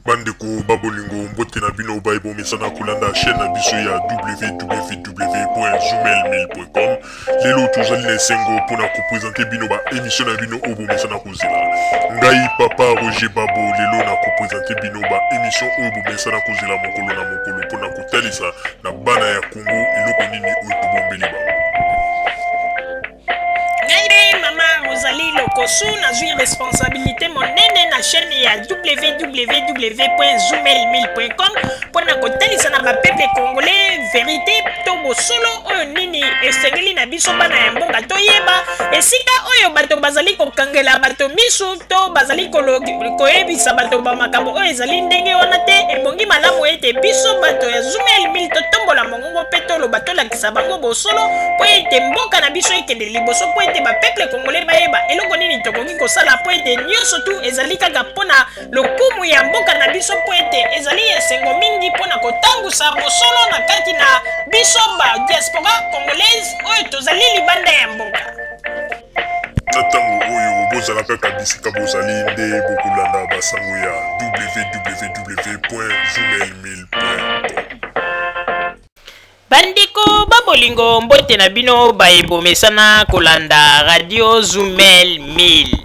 Bandeko ba bolingo, mbote na bino baye bomesana kolanda chaîne na biso ya www.zoomail1000.com. Lelo tozali na esengo mpona kopresente bino ba émission na bino oyo bomesana kozela. Ngai papa Roger Babo lelo na kopresente bino ba émission oyo bomesana kozela mokolo na mokolo mpona kotalisa na bana ya Congo eloko nini oyo tobombeli bango. Ngai mpe mama Rosalie Lokosu nazwi responsabilité monene na chaîne ya www.zoomail1000.com mpo na kotalisa na bapeuple congolais verité to bosolo oyo nini esengeli na biso bana ya mboka toyeba esika oyo bato bazali kokangela bato misu to bazali koyebisa bato ba makambo oyo ezali ndenge wana te. Ebongi malamu ete biso bato ya Zoomail 1000 totombola mongongo mpe toloba, tolakisa bango bosolo mpo ete mboka na biso ekende liboso, mpo ete bapeuple congolais bayeba eloko nini tokoki kosala, mpo ete nyonso tu ezali kaka mpo na lokumu ya mboka na biso, mpo ete ezali esengo mingi mpo na kotangusa bosolo na kati na biso ba diaspora congolaise oyo tozali libanda ya mboka. Na ntango oyo bozala kaka bisika bozali nde bokolanda basango ya www.zoomail1000.com. Bandeko ba bolingo, mbote na bino baye bomesana kolanda radio Zumel 1000.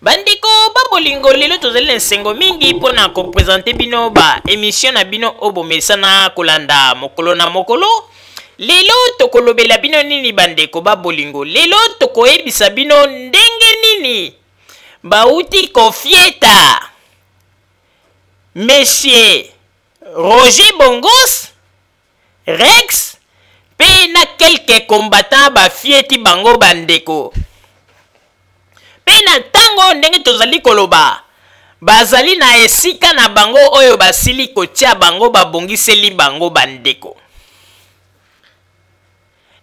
Bandeko ba bolingo, lelo tozali na esengo mingi mpo na kopresente bino ba emission na bino oyo bomesana kolanda mokolo na mokolo. Lelo tokolobela bino nini bandeko ba bolingo? Lelo tokoyebisa bino ndenge nini bauti kofieta Monsieur Roger Bongos, Rex mpe na quelques combattants bafieti bango bandeko. Mpe na ntango ndenge tozali koloba, bazali na esika na bango oyo basili kotia bango, babongiseli bango bandeko.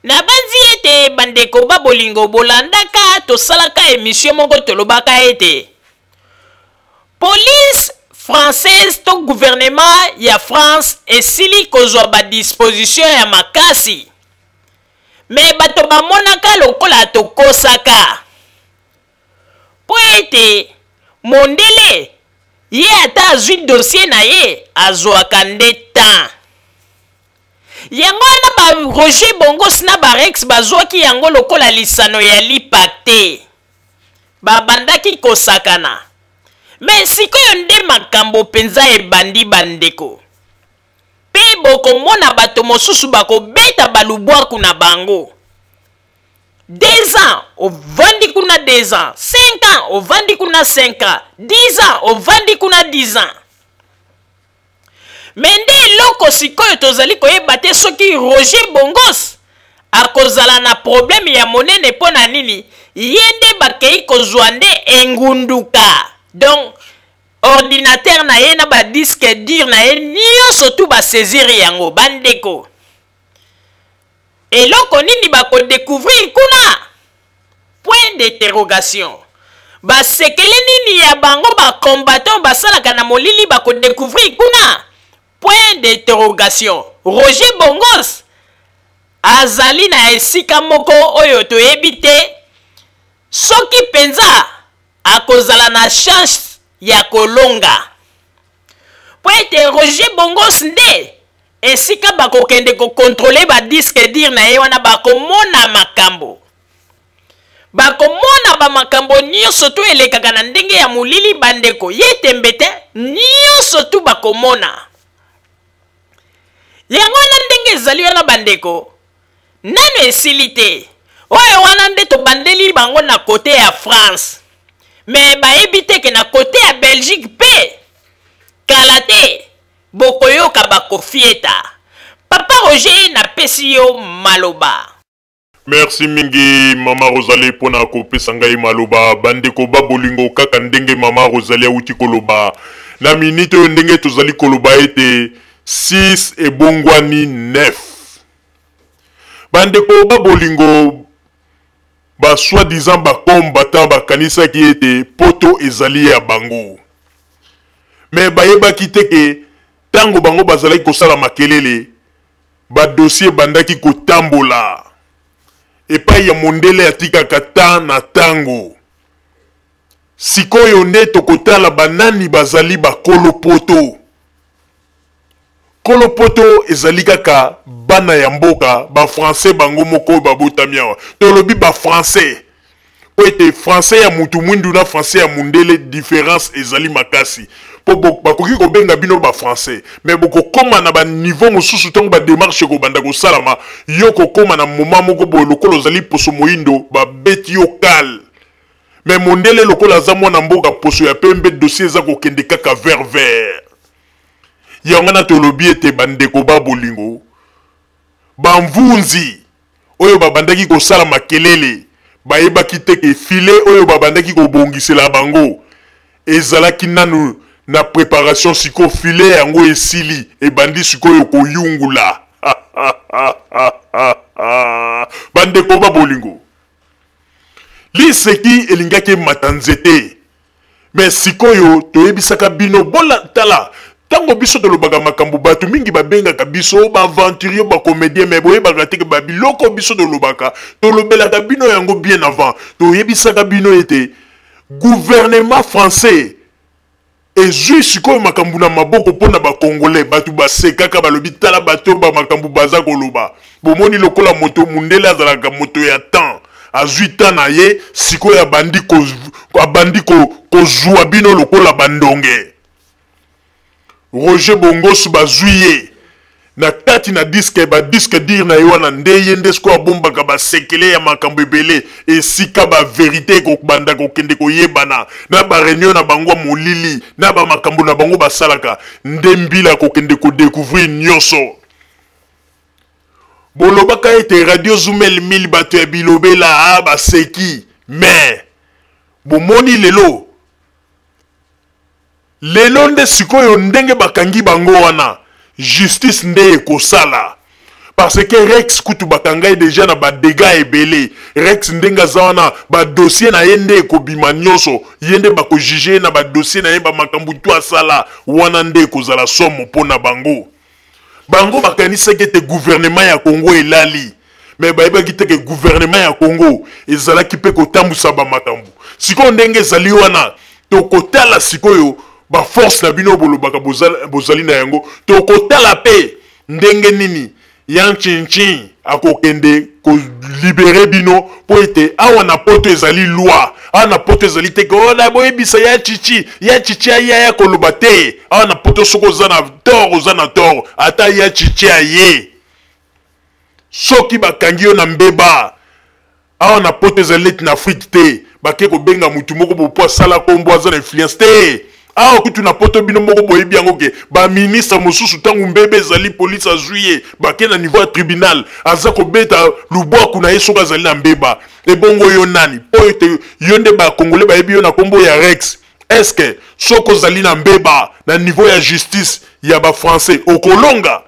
Nabanzi ete bandeko ba bolingo bolandaka tosalaka emission moko tolobaka ete police française to gouvernement ya France esili kozwa ba disposition ya makasi, me bato bamonaka lokola tokosaka mpo ete mondele ye ata azwi dossier na ye azwaka nde temps. Yango wana ba Roger Bongos na ba Rex bazwaki yango lokola lisano ya lipa te. Babandaki kosakana. Me sikoyo nde makambo mpenza ebandi bandeko. Mpe bokomona bato mosusu bakobeta balubwaku na bango. 2 ans ovandi kuna 2 ans, 5 ans ovandi kuna 5 ans, 10 ans ovandi kuna 10 ans. Me nde eloko sikoyo tozali koyeba te soki Roger Bongos akozala na probleme ya monene mpo na nini ye nde bakei kozwa nde engunduka, donc ordinateur na ye na ba disque dur na ye nyonso tu basaisir yango. Bandeko, eloko nini bakodecouvrir kuna? Point d'interrogation. Basekele nini ya bango ba combattant basalaka na molili bakodecouvrir kuna? Point d'interrogation. Roger Bongos azali na esika moko oyo toyebi te soki mpenza akozala na chance ya kolonga, mpo ete Roger Bongos nde esika bakokende kokontrole ba disque dur na ye wana, bakomona makambo, bakomona bamakambo nyonso tu elekaka na ndenge ya molili. Bandeko, ye tembe te, nyonso tu bakomona yango wana ndenge ezali wana. Bandeko, nano esili te. Oyo wana nde tobandeli bango na kote ya France, me bayebi te ke na kote ya Belgique mpe kala te bokoyoka bakofieta. Papa Roger, napesi yo maloba. Merci mingi mama Rosalie pona kopesa ngai maloba. Bandeko ba bolingo, kaka ndenge mama Rosalie awuti koloba na minute oyo, ndenge tozali koloba ete 6 ebongwani 9. Bandeko ba bolingo, ba soi-disant ba combattant bakanisaki ete poto ezali ya bango, me bayebaki te ke ntango bango bazalaki kosala makelele, ba dossier ebandaki kotambola epai ya mondele atikaka ta na tango. Sikoyo nde tokotala banani bazali bakolo poto. Kolo poto ezali kaka bana ya mboka, ba français bango moko oyo babotami awa. Tolobi ba français mpo ete français ya mutu mwindu na français ya mundele difference ezali makasi. Mpo bakoki kobenga bino ba français, mais bokokoma na ba niveau mosusu ntango ba demarche ekobanda kosalama, yo kokoma na moment moko boye lokola ozali poso moyindo, babeti yo kale. Mais mondele lokola aza mwana mboka poso ya pembe, dossier eza kokende kaka vert vert. Yango wana tolobi ete bandeko ba bolingo, bamvunzi oyo babandaki kosala makelele bayebaki te ke filet oyo babandaki kobongisela bango ezalaki nanu na preparation. Sikoyo filet yango esili, ebandi sikoyo koyungula. Bandeko ba bolingo, liseki elingaki emata nzete. Me sikoyo toyebisaka bino bola tala, ntango biso tolobaka makambo, bato mingi babengaka biso baaventurier, bacomédien, me boyebaka te ke babiloko biso tolobaka, tolobelaka bino yango bien avant. Toyebisaka bino ete gouvernement français ezwi sikoyo makambo na maboko mpo na bakongolais. Bato basekaka, balobi tala bato ba makambo baza koloba. Bomoni lokola moto mundele azalaka moto ya temps, azwi temps na ye, sikoyo abandi kozwa bino lokola bandonge. Roger Bongos bazwi ye na kati na disque, ba disque dur na ye wana nde ye nde sikoyo abombaka basekele ya makambo ebele, esika ba verite ekobanda kokende koyebana na ba reunion na bango ya molili na ba makambo na bango basalaka, nde mbila kokende kodecouvrir nyonso. Bolobaka ete Radio Zumel 1000 bato ya bilobela, ah, baseki, mais bomoni lelo, lelo nde sikoyo ndenge bakangi bango wana, justice nde ekosala. Parce que Rex kutu bakanga ye deja na ba dégâts ebele. Rex ndenge aza wana, ba dossier na ye nde ekobima nyonso, ye nde bako juger ye na ba dossier na ye, ba makambo tu asala wana nde ekozala somo mpo na bango. Bango bakanisaki ete gouvernement ya Congo elali, mais bayebaki te ke gouvernement ya Congo ezalaki mpe kotambusa ba makambo. Sikoyo ndenge ezali wana, tokotala sikoyo ba force na bino bolobaka bozali na yango, tokotala mpe ndenge nini Yang Chinchin akokende kolibere bino, mpo ete awa na poto ezali loi. Awa na poto ezali te ke oh, na boyebisa ya chichi, ya chichi aya ya koloba te. Awa na poto soki oza na tort, oza na tort, ata ya chichi aye, soki bakangi yo na mbeba. Awa na poto ezali neti na Afrique te, bake kobenga mutu moko bo po asala kombo, aza na influence te. Awa kutu na poto bino moko boyebi yango ke ba ministre mosusu ntango mbebe ezali police azwi ye, bake na niveau ya tribunal, aza kobeta lubwaku na ye soki azali na mbeba. Ebongo yo nani? Po ete yo nde ba Congolais bayebi yo na kombo ya Rex. Est-ce que soki ozali na mbeba na niveau ya justice ya ba Français okolonga?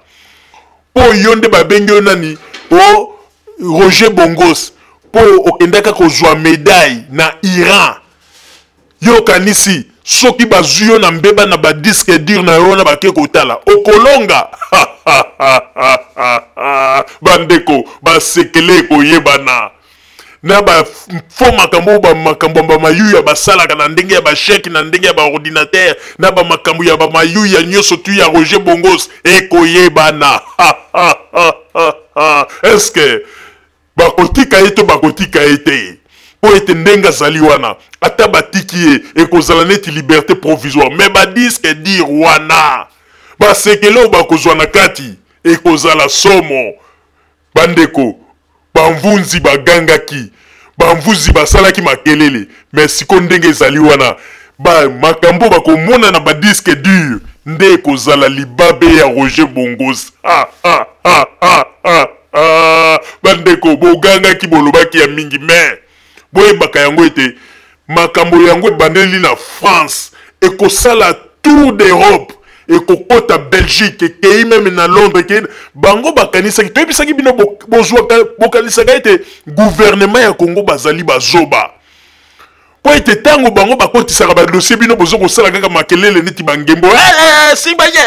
Po yo nde babengi yo nani? O Roger Bongos, po okendaka kozwa médaille na Iran. Yo okanisi soki bazwi yo na mbeba na ba disque dur na yo wana bake kotala okolonga? Bandeko, basekele ekoyebana na ba faux makambo, ba makambo ya ba mayuya basalaka na ndenge ya ba chèque, na ndenge ya ba ordinateur, na ba makambo ya ba mayuya nyonso tu ya Roger Bongos ekoyebana. Est-ce que bakotika ye to bakotika ye te? Po ete ndenge azali wana, ata batiki ye ekozala neti liberté provisoire, mais ba disque dur wana basekele oyo bakozwa na kati ekozala somo. Bandeko, bamvunzi bagangaki, bamvuzi basalaki makelele, mais siko ndenge ezali wana, ba makambo bakomona na ba disque dur nde ekozala libabe ya Roger Bongos. Ha, ha, ha, ha, ha, ha. Bandeko, bogangaki, bolobaki ya mingi, mais boyebaka yango ete makambo yango ebandeli na France, ekosala tour d'Europe, ekokota Belgique, ekei meme na Londres, ekei. Bango bakanisaki, toyebisaki bino, bozwaka, bokanisaka ete gouvernement ya Congo bazali bazoba. Po ete tango bango bakotisaka ba dossier, bino bozo kosala kaka makelele neti bangembo. Simba ye,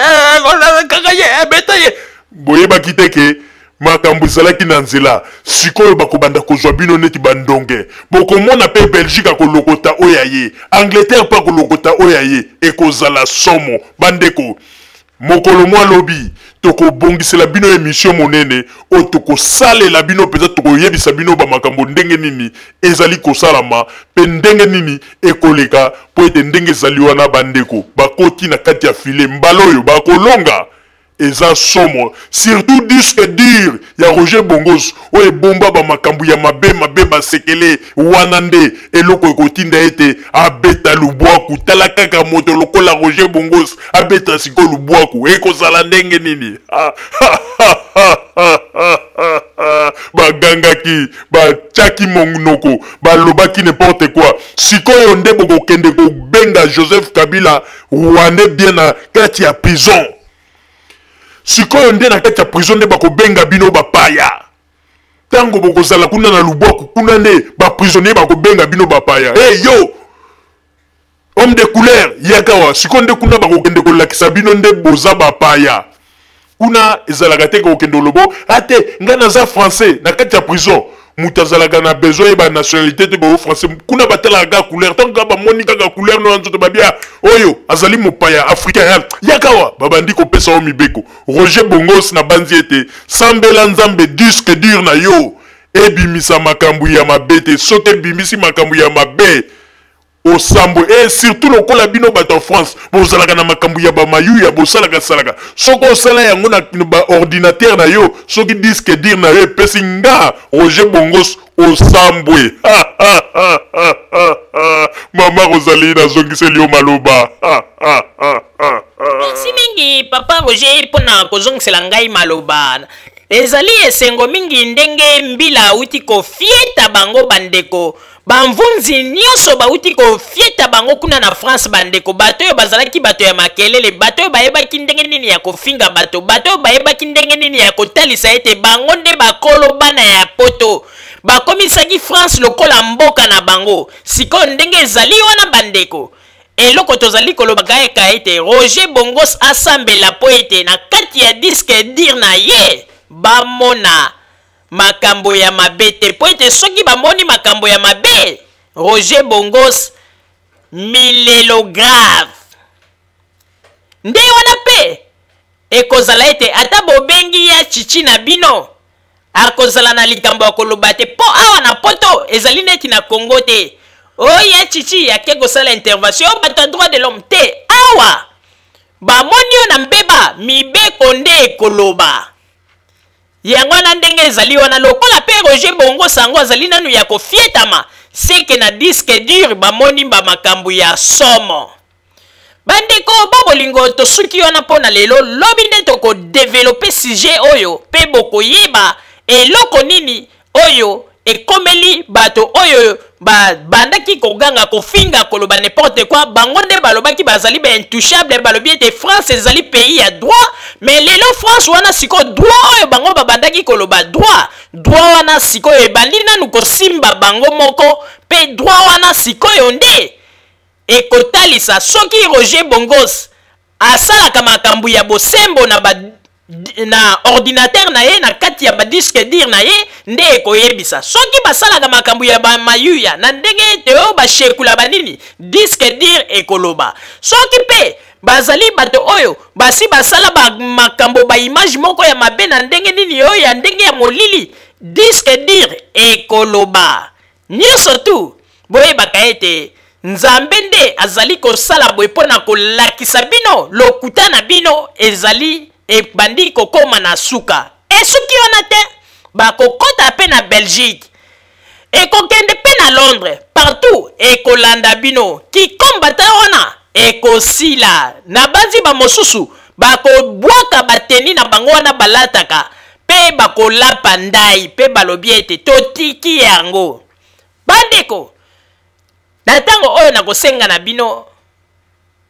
kaka ye, beta ye. Boyebaki te ke Makambo ezalaki na nzela. Sikoyo bakobanda kozwa bino neti bandonge. Bokomona pe Belgique akolokota oyo ya ye, Angleterre pe akolokota oyo ya ye. Ekozala somo. Bandeko, mokolo mwa lobi, tokobongisela bino emission monene oyo tokosalela bino mpenza, tokoyebisa bino ba makambo ndenge nini ezali kosalama pe ndenge nini ekoleka, mpo ete ndenge ezali wana bandeko bakoti na kati ya filet, mbala oyo bakolonga. Eza somo surtout disque dur ya Roger Bongos oyo ebomba ba makambo ya mabe mabe ba sekele wana nde eloko ekotinda ete abeta lubwaku. Tala kaka moto lokola Roger Bongos abeta sikoyo lubwaku ekozala ndenge nini? Bagangaki, batiaki monoko, balobaki n'importe quoi. Sikoyo nde bokokende kobenga Joseph Kabila Rwandais bien na kati ya prison. Sikoyo nde na kati ya prison nde bakobenga bino bapaya. Tango bokozala kuna na lubwaku, kuna nde ba prisonniers bakobenga bino bapaya. Hey yo! Homme de couleur, yaka wa. Sikoyo nde kuna bakokende kolakisa bino nde boza bapaya. Kuna ezalaka te kokende olobo, ah te, nga naza français na kati ya prison. Moto azalaka na besoin yeba nationalité te bo français. Kuna batalaka kaka couleur. Tango kaka bamoni kaka couleur no ya nzoto babia oyo azali mopaya africain. Yaka wa, babandi kopesa yo mibeko. Roger Bongos na banzi ete sambela Nzambe disque dur na yo ebimisa makambo ya mabe te. Soki ebimisi makambo ya mabe osambwe. Et surtout lokola bino bato ya France bozalaka na makambo ya ba mayuya, bosalaka salaka, soki osala yango na ba ordinateur na yo, soki disque dur na yo epesi nga Roger Bongos osambwe. Mama Rosalie, nazongiseli yo maloba. Merci mingi papa Roger mpona kozongisela ngai maloba. Ezali esengo mingi ndenge mbila awuti kofieta bango bandeko. Ba mvunzi nionso bawuti kofieta bango kuna na France bandeko, bato oyo bazalaki bato ya makelele, bato oyo bayebaki ndenge nini ya kofinga bato, bato oyo bayebaki ndenge nini ya kotalisa ete bango nde bakolo bana ya poto, bakomisaki France lokola mboka na bango. Sikoyo ndenge ezali wana bandeko, eloko tozali koloba kaka ete Roger Bongos asambela mpo ete na kati ya disque dur na ye bamona makambo ya mabe te, mpo ete soki bamoni makambo ya mabe, Roger Bongos milelo grave. Nde wana mpe ekozala ete ata bobengi ya Chichi na bino, akozala na likambo ya koloba te, mpo awa na poto ezali neti na Congo te. Oyo ya Chichi ake kosala intervention, bato ya droit de l'homme te. Awa bamoni yo na mbeba, mibeko nde ekoloba. Yango wana ndenge ezali wana, lokola pe Roger Bongo Sango azali nanu ya kofietama, seke na disque dur bamoni ba makambo ya somo. Bandeko ba bolingo, tosuki wana mpo na lelo. Lobi nde toko developper sujet oyo pe bokoyeba eloko nini oyo ekomeli bato oyo babandaki koganga, kofinga, koloba n'importe quoi. Bango nde balobaki bazali ba intouchable, balobi ete France ezali pays ya droit, mais lelo France wana sikoyo droit oyo bango babandaki koloba droit, droit wana sikoyo ebandi nanu kosimba bango moko, pe droit wana sikoyo nde ekotalisa soki Roger Bongos asalaka makambo ya bosembo na ba na ordinateur na ye, na kati ya ba disque dur na ye, nde ekoyebisa soki basalaka makambo ya ba mayuya na ndenge ete oyo bashekula banini, disque dur ekoloba. Soki pe bazali bato oyo basi basala ba makambo ba image moko ya mabe na ndenge nini oyo ya ndenge ya molili, disque dur ekoloba. Nionso tu boyebaka ete Nzambe nde azali kosala boye mpo na kolakisa bino lokuta na bino ezali ebandi kokoma na suka. Esuki wana te, bakokota pe na Belgique, ekokende pe na Londres, partout ekolanda bino. Ki combattant wana ekosila. Nabanzi ba mosusu bakobwaka ba tenue na bango wana balataka pe bakolapa ndai pe balobi ete totiki yango. Bandeko, na ntango oyo nakosenga na bino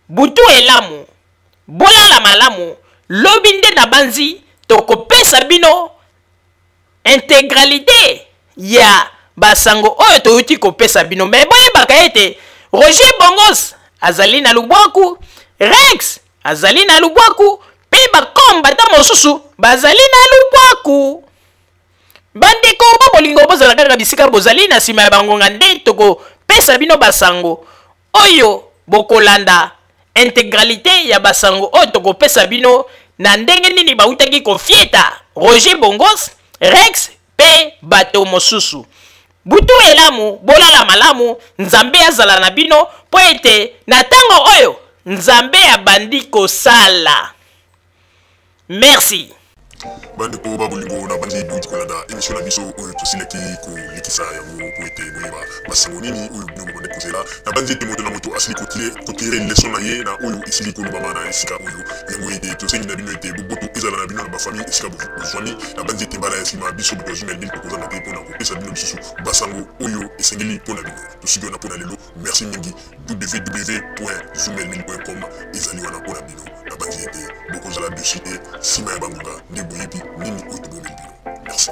butu elamu, bolala malamu, lobi nde nabanzi tokopesa bino integralite ya basango oyo toyuti kopesa bino. Me boyebaka ete Roger Bongos azali na lubwaku, Rex azali na lubwaku, pe bakombata mosusu bazali na lubwaku. Bandeko ba bolingo, bozala kaka bisika bozali na nsima ya bangonga nde tokopesa bino basango oyo bokolanda intégralité ya basango oyo tokopesa bino na ndenge nini bautaki kofieta Roger Bongos, Rex mpe bato mosusu. Butu elamu, bolala malamu, Nzambe azala na bino mpo ete na ntango oyo Nzambe abandi kosala. Merci. Bandeko ba bolingo, na bandi bouti kolanda émission na biso oyo tosilaki kolekisa yango po ete boyeba basango nini oyo bino bobandaki kozela. Na bandi ete moto na moto asili kotire leçon na ye na oyo esili kolobama na esika oyo yango, ete tosengi na bino ete boboto ezala na bino na bafamille esika bozwami. Na bandi ete mbala ya nsima, biso bato ya Zumel Mil tokozanga te mpona kopesa bino lisusu basango oyo esengeli mpona bino. Tosuki wana mpona lelo. Merci mingi. www.zumelmil.com ezali wana mpona bino. Na bandi ete bokozala dessus te nsima ya bangonga nde boyebi nini oyo tobomeli bino. Merci.